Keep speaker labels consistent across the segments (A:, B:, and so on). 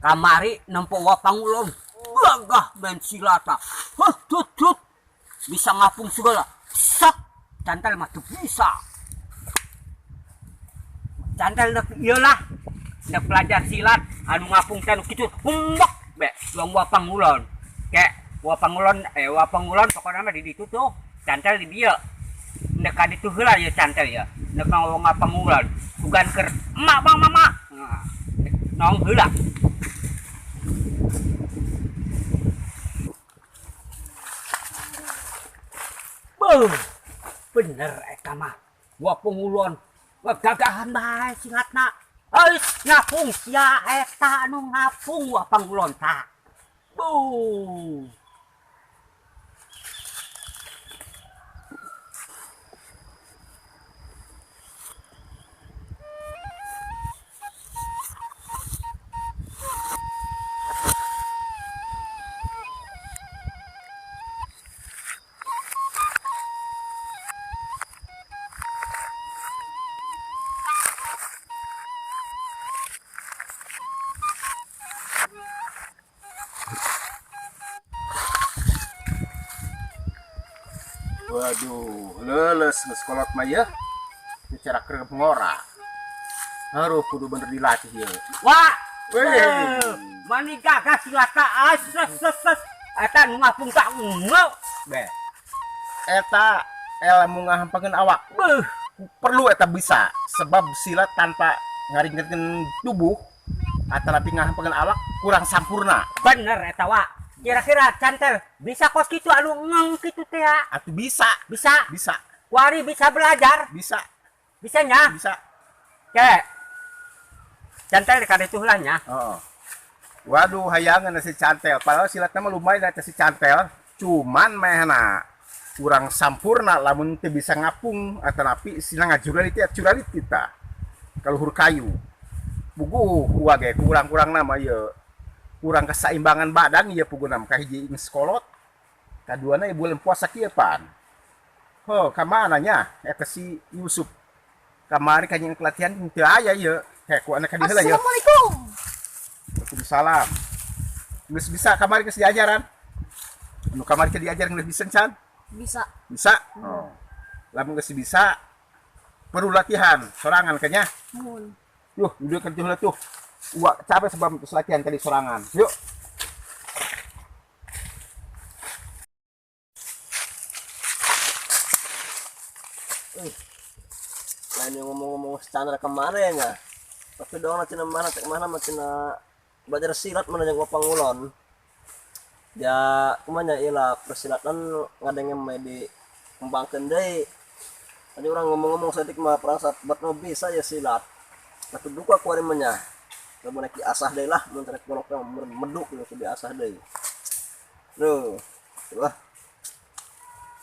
A: Kamari nempo Wa Pangulon gagah main silata. Huh, tut tut. Bisa ngapung segala. Sak, cantel mah teu bisa. Cantel dek ieu lah. Dek belajar silat anu ngapung teh nu kitu humbek be luang Wa Pangulon. Ke Wa Pangulon Wa Pangulon pokona mah di ditu tuh. Cantel di dieu. Ndek ka ditu heula ieu cantel ieu. Ndek ngawong Wa Pangulon. Sugan keur emak bang mama. Nah, nong heula. Beuh, bener eta mah. Wa Pangulon gagahan bae silatna. Euy, ngapung sia eta anu ngapung Wa Pangulon ta. Beuh.
B: Waduh, leuleus geus kolot mah yeuh. Secara keur ngora. Haruh kudu bener dilatih ieu.
A: Wah,
B: Weh.
A: mani gagah silata ases ses. Eta nu ngapung tak nge. Be.
B: Eta ilmu ngahampangkeun awak.
A: Beuh,
B: perlu eta bisa sebab silat tanpa ngaringetkeun tubuh atanapi ngahampangkeun awak kurang sampurna.
A: Bener eta wa. Kira-kira cantel bisa kos kitu anu ngeng kitu teh ya?
B: Atuh bisa.
A: Bisa.
B: Bisa.
A: Kuari bisa belajar?
B: Bisa.
A: Bisa nya?
B: Bisa.
A: Ke. Cantel ka ditu heula nya.
B: Heeh. Waduh, hayangan si cantel. Padahal silatna mah lumayan eta si cantel, cuman mehna kurang sampurna lamun teu bisa ngapung atanapi sina ngajuralit ya curalit kita. Kaluhur kayu. Puguh uwa ge kurang-kurangna mah ieu. Kurang keseimbangan badan ieu puguna mah kahiji geus kolot. Kaduana ieu bulan puasa kieu pan. Ho, ka mana nya eta si Yusuf? Kamari ka nyeun pelatihan teu aya ieu. Heh, ku anak ka dieu heula ieu.
C: Assalamualaikum.
B: Waalaikumsalam. Geus bisa kamari geus diajaran? Anu kamari ke diajar geus bisa can?
C: Bisa.
B: Bisa? Oh. Lamun geus bisa perlu latihan sorangan kayaknya.
C: Mun.
B: Yuh, udah kerja heula tuh. Wah, capek sebab terus latihan tadi sorangan. Yuk.
D: Lain yang ngomong-ngomong standar kemarin ya. Tapi doang cina mana cek mana mah cina belajar silat mana yang gua Pangulon. Ya kumanya ilah persilatan ngadengin mah di kembangkeun deui. Tadi orang ngomong-ngomong saeutik mah perasaan bat no bisa ya silat. Tapi duka ku ari mah nya. Lamun rek diasah deui lah, mun rek bolok mah meduk gitu diasah deui. Duh, wah.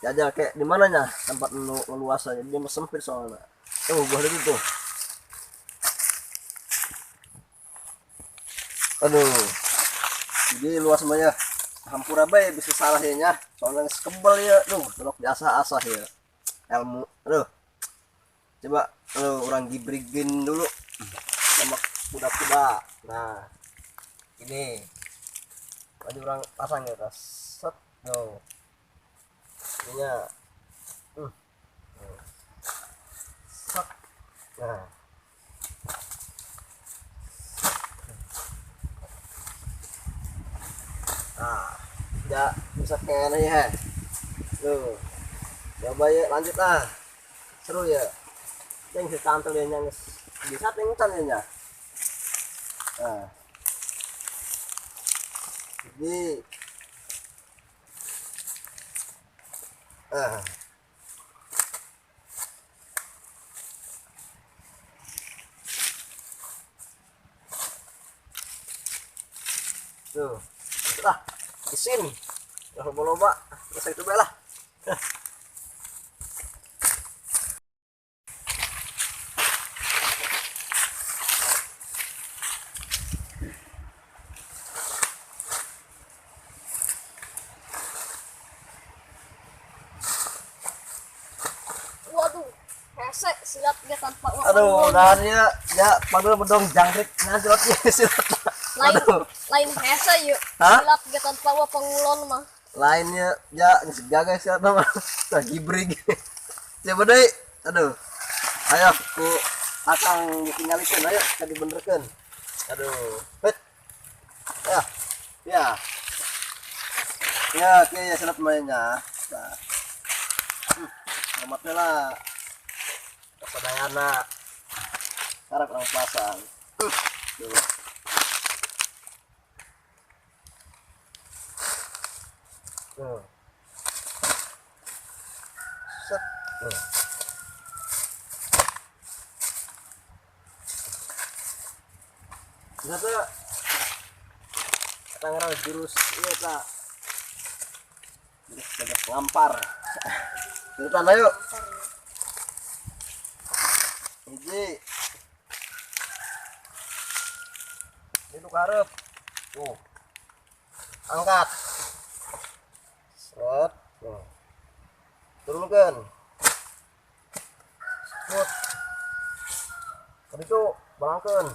D: Jajal kayak di mananya tempat nu luas aja, dia mah sempit soalnya. Oh, gua ada tuh. Aduh. Jadi luas mah ya. Hampura bae bisa salah ya nya. Soalnya geus kebel ya. Duh, delok diasah-asah ya. Ilmu. Aduh. Coba aduh, orang gibrigin dulu sama kuda-kuda. Nah, ini. Tadi orang pasang ya, tas. Set. Tuh. Ininya. Set. Nah. Nah, ya bisa kayaknya ya. Tuh. Coba ya lanjut lah. Seru ya. Yang si tante dia yang bisa tinggal ya. Nah. Jadi ah. Tuh. Lah, isin. Udah loba-loba. Terus itu bae lah.
C: Waduh. Hese silat ge tanpa
D: Aduh,
C: wapangulon.
D: nah ya, ya padahal bedong jangkrik nah silatnya silat.
C: Lain
D: Aduh,
C: lain hese yuk.
D: Hah?
C: Silat ge tanpa wapangulon mah.
D: Lainnya ya geus gagal silat mah. Tah gibrig. Coba deui. Aduh. Ayo ku akang ditinggalikeun ayo ka dibenerkeun. Aduh. Pet. Ya. Ya. Ya, kieu ya silat mainnya. Nah. Hormatnya lah. Kesadayana. Sekarang kurang pasang. Tuh. Tuh. Set. Tuh. Bisa tuh. Tangerang jurus iya tak. Jurus gajah ngampar. Turutan ayo. Hiji. Ini tuh karep. Tuh. Angkat. Set. Tuh. Turunkan. Put. Tadi tuh balangkeun.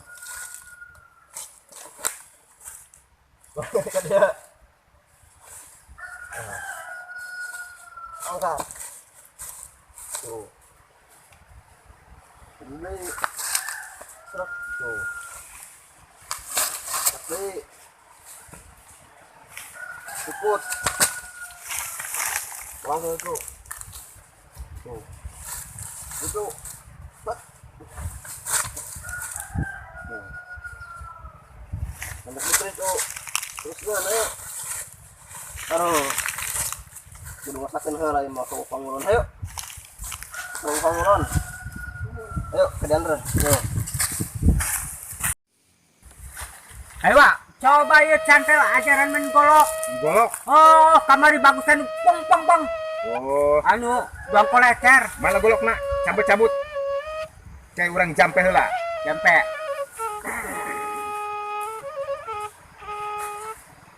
D: Kan dia. Nah. Angkat. Tuh. Ini serap tuh. Tapi puput. Langsung itu. Tuh. Itu. Bat. Nah. Sampai putri tuh. Terus gimana ayo. Aduh. Kudu masakeun heula ieu mah ka pangulon. Ayo. Ka pangulon. Ayo ke diantar. Yo.
A: Ayo Wak, coba ya cantel ajaran main golok.
B: Golok.
A: Oh, kamari bagusan pong pong pong.
B: Oh,
A: Anu, buang kolecer.
B: mana golok nak? Cabut-cabut. Kayak orang jampe heula.
A: Jampe.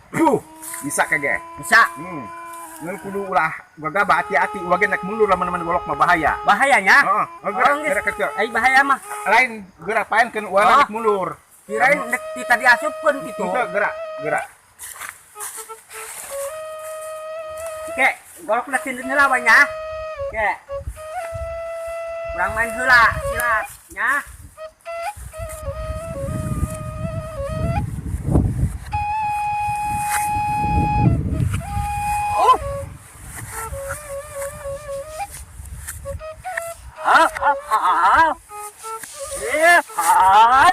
B: Puh, bisa kagak?
A: Bisa.
B: Ngan kudu ulah gagabah hati-hati ulah ge nek mundur lamun main golok mah bahaya.
A: Bahayanya.
B: Heeh, oh, gerak,
A: Orang geus-
B: gerak kecil.
A: Eh, bahaya mah.
B: Lain gerak paenkeun ulah
A: Oh.
B: nek mundur.
A: Kirain nek ti tadi asupkeun gitu.
B: Itu gerak, gerak.
A: Oke, golok na tindun heula we nya. Oke. Urang main heula silat nya. Oh. Ah, ah, ah, ah. Eh, ah.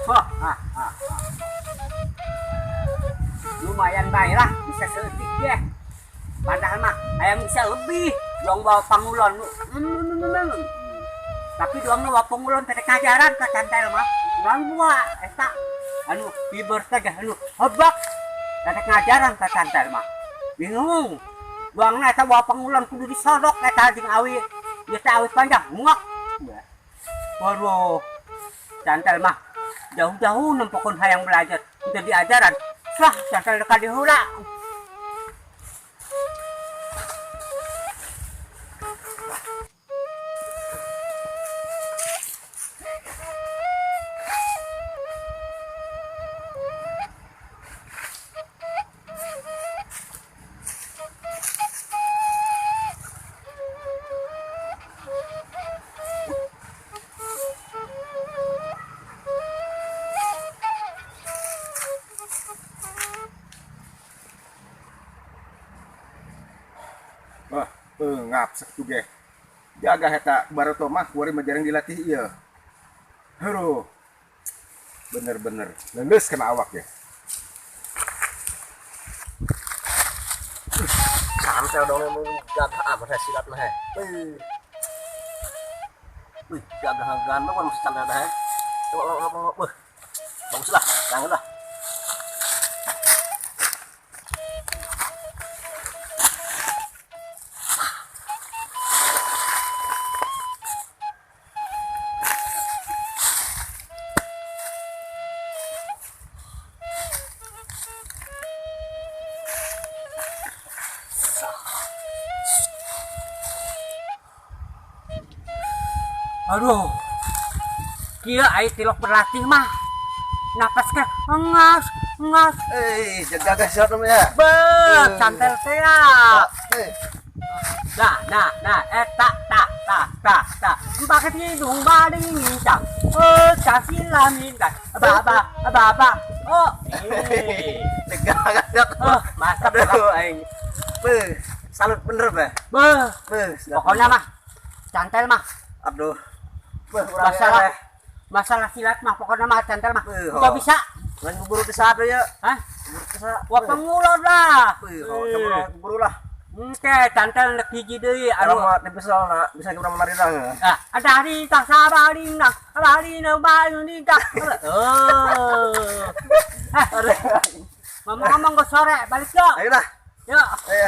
A: Wah, ah, ah, ah. Lumayan baik lah bisa seetik ya, padahal mah ayam bisa lebih dong bawa pangulon. Tapi doang bawa pangulon teh ngajaran ka cantel mah urang gua eta anu fiber teh anu hebak teh ngajaran ka cantel mah bingung doangna eta bawa pangulon kudu disodok eta jeung awi ieu teh awi panjang ngok. Waduh, cantel mah jauh-jauh nempokon hayang belajar jadi ajaran sah cantel dekat di heula.
B: Wah, ngap sakitu ge. Jaga eta baroto mah kuari mah jarang dilatih ieu. Aduh. Bener-bener leuleus kena awak ya.
D: Santai dong yang mau gagah amat saya silat mah. Wih. Wih, gagah ganteng kan mesti santai dah. Coba lo lo lo. Bagus lah, jangan lah.
A: Aduh. Kieu ai tilok berlatih mah. Napas ke ngas ngas.
D: Eh, jaga silat namanya.
A: Be, cantel teh ya.
D: Eh,
A: Nah, nah, nah, eh, tak, tak, tak, tak, tak. Pakai hidung baling ngincang. Oh, kasih lamin ba, ba, ba, ba. Oh, eh.
D: Jaga.
A: Oh, mantap.
D: Aduh, aing. Beuh, salut bener beh.
A: Be,
D: Beuh, silat.
A: Pokoknya mah, cantel mah.
D: Aduh. Beuh, urang
A: Masalah,
D: eleh.
A: Masalah silat mah, pokoknya mah cantel mah.
D: Beuh,
A: Udah
D: oh.
A: bisa.
D: Lain guru ti saha ya?
A: Hah?
D: Guru ti saha?
A: Wah, pengulon lah.
D: Beuh, oh, coba guru lah.
A: Oke, cantel nek hiji deui.
D: Aduh,
A: Aduh.
D: mah teu bisa na, bisa urang marina.
A: Ah, ada hari tak sabaring nak, bari na bayu ni tak. Oh. Eh, ngomong-ngomong gue sore, balik yuk.
D: Ayo lah.
A: Yuk.
D: Ayo.